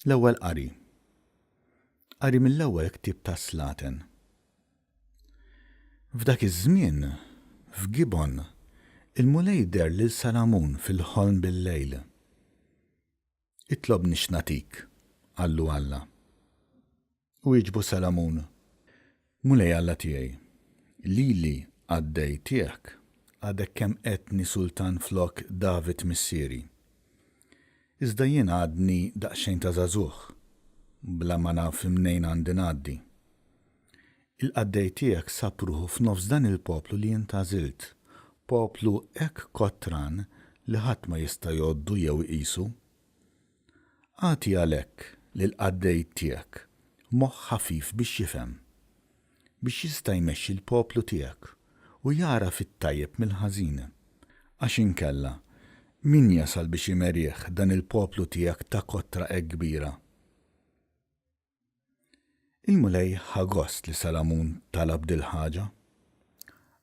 L-Ewwel Qari. Qari mill-ewwel ktieb tas-Slaten. F'dak iż-żmien, f'Gibgħon, il-Mulej deher lil Salamun fil-ħolm bil-lejl. Itlobni x'nagħtik, qallu Alla. Wieġbu Salamun, Mulej Alla tiegħi, lili, qaddej tiegħek, għadek kemm qegħdtni sultan flok David missieri. Iżda jien għadni daqsxejn ta' żagħżugħ, bla ma naf mnejn għandi ngħaddi. Il-qaddej tiegħek sab ruħu f'nofs dan il-poplu li int għażilt, poplu hekk kotran li ħadd ma jista' jgħoddu jew iqisu. Agħti għalhekk lill-qaddej tiegħek moħħ ħafif biex jifhem, biex jista' jmexxi l-poplu tiegħek u jagħraf it-tajjeb mill-ħażin. Għax inkella, min jasal biex imerih dan il-poplu tiegħek ta' kotra hekk kbira? Il-Mulej ħa gost li Salamun talab dil-ħaġa.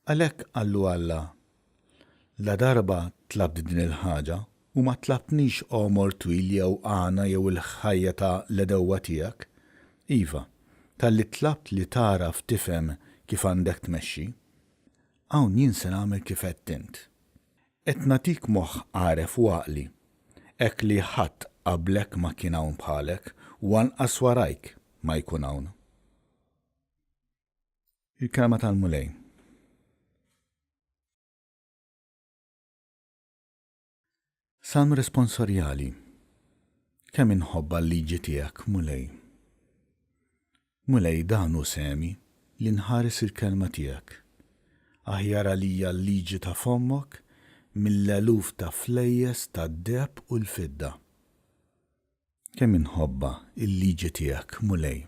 Għalhekk qallu Alla, Ladarba tlabt din il-ħaġa u ma tlabtnix għomor twil jew għana jew il-ħajja ta' l-għedewwa tiegħek, iva, talli tlabt li tagħraf tifhem kif għandek tmexxi, hawn jien se nagħmel kif għedt int. Qed nagħtik moħħ għaref u għaqli, hekk li ħadd qablek ma kien hawn bħalek u anqas warajk ma jkun hawn. Il-Kelma tal-Mulej. Salm responsorjali. Kemm inħobbha l-liġi tiegħek, Mulej! Mulej, dan hu sehmi, li nħares il-kelma tiegħek. Aħjar għalija l-liġi ta' fommok mill-eluf ta' flejjes tad-deheb u l-fidda. Kemm inħobbha l-liġi tiegħek, Mulej!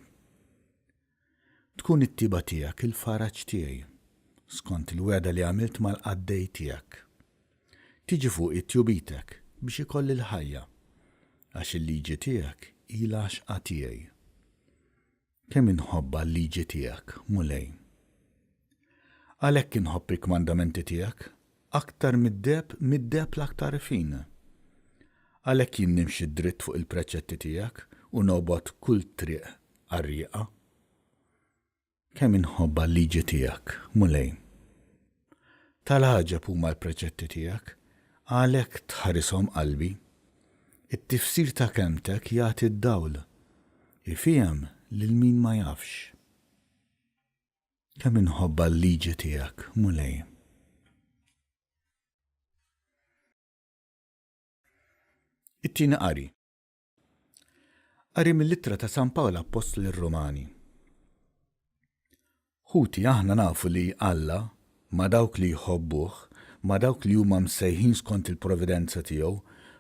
Tkun it-tiba tiegħek il-faraġ tiegħi, skont il-wegħda li għamilt mal-qaddej tiegħek. Tiġi fuqi tjubitek biex ikolli l-ħajja, għax il-liġi tiegħek hi l-għaxqa tiegħi. Kemm inħobbha l-liġi tiegħek, Mulej! Għalhekk inħobb il-kmandamenti tiegħek aktar mid-deheb, mid-deheb l-aktar fin. Għalhekk jien nimxi dritt fuq il-preċetti tiegħek u nobgħod kull triq qarrieqa. Kemm inħobbha l-liġi tiegħek, Mulej! Tal-għaġeb huma l-preċetti tiegħek, għalhekk tħarishom qalbi. It-tifsir ta' kelmtek jagħti d-dawl, ifiehem lil min ma jafx. Kemm inħobbha l-liġi tiegħek, Mulej! It-tieni qari. Qari mill-ittra ta' San Pawl Appostlu lir-Rumani. Ħuti, aħna nafu li Alla, ma' dawk li jħobbuh, ma' dawk li huma msejħin skont il-providenza tiegħu,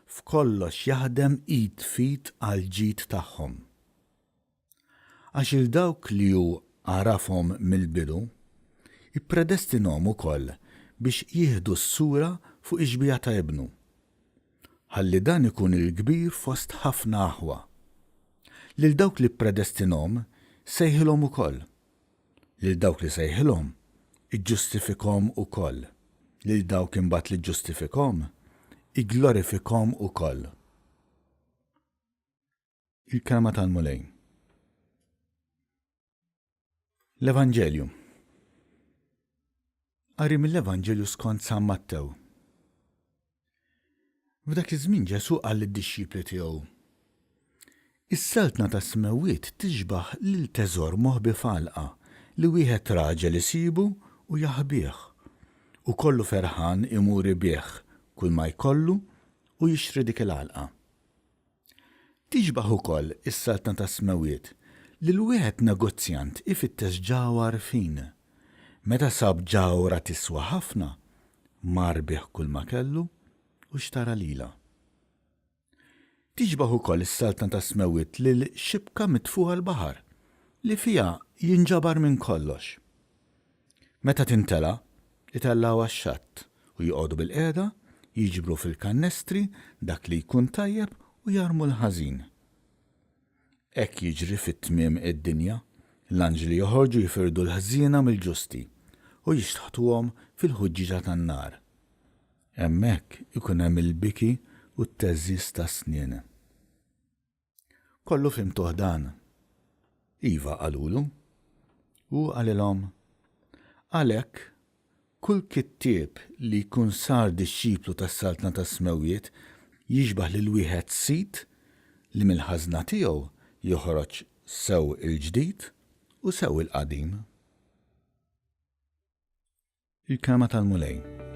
f'kollox jaħdem id f'id għall-ġid tagħhom. Għax 'il dawk li hu għarafhom mill-bidu, ippredestinhom ukoll biex jieħdu s-sura fuq ix-xbieha ta' Ibnu, ħalli dan ikun il-kbir fost ħafna aħwa. Lil dawk li ppredestinhom, sejħilhom ukoll. Lil dawk li sejħilhom, iġġustifikhom ukoll. Lil dawk imbagħad li ġġustifikhom, igglorifikhom ukoll. Il-Kelma tal-Mulej. L-Evanġelju. Qari mill-Evanġelju skont San Mattew. F'dak iż-żmien Ġesù qal lid-dixxipli tiegħu, Is-saltna tas-smewwiet tixbah lil teżor moħbi f'għalqa li wieħed raġel isibu u jaħbih, u kollu ferħan imur ibigħ kulma jkollu u jixtri dik il-għalqa. Tixbah ukoll is-Saltna tas-Smewwiet lil wieħed negozjant ifittex ġawhar fin. Meta sab ġawhra tiswa ħafna, mar biegħ kulma kellu u xtara lilha. Tixbah ukoll is-Saltna tas-Smewwiet lil xibka mitfugħa l-baħar, li fiha jinġabar minn kollox. Meta timtela', itellgħuha x-xatt u joqogħdu bilqiegħda jiġbru fil-kannestri dak li jkun tajjeb u jarmu l-ħażin. Hekk jiġri fi tmiem id-dinja, l-anġli joħorġu jifirdu l-ħżiena mill-ġusti u jixtħtuhom fil-ħuġġieġa tan-nar. Hemmhekk ikun hemm il-biki u t-theżżiż tas-snien. Kollu fhimtuh dan? Iva, qalulu. Hu qalilhom, Għalhekk, kull kittieb li jkun sar dixxiplu tas-Saltna tas-Smewwiet jixbah lil wieħed sid li mill-ħażna tiegħu joħroġ sew il-ġdid u sew il-qadim. Il-Kelma tal-Mulej.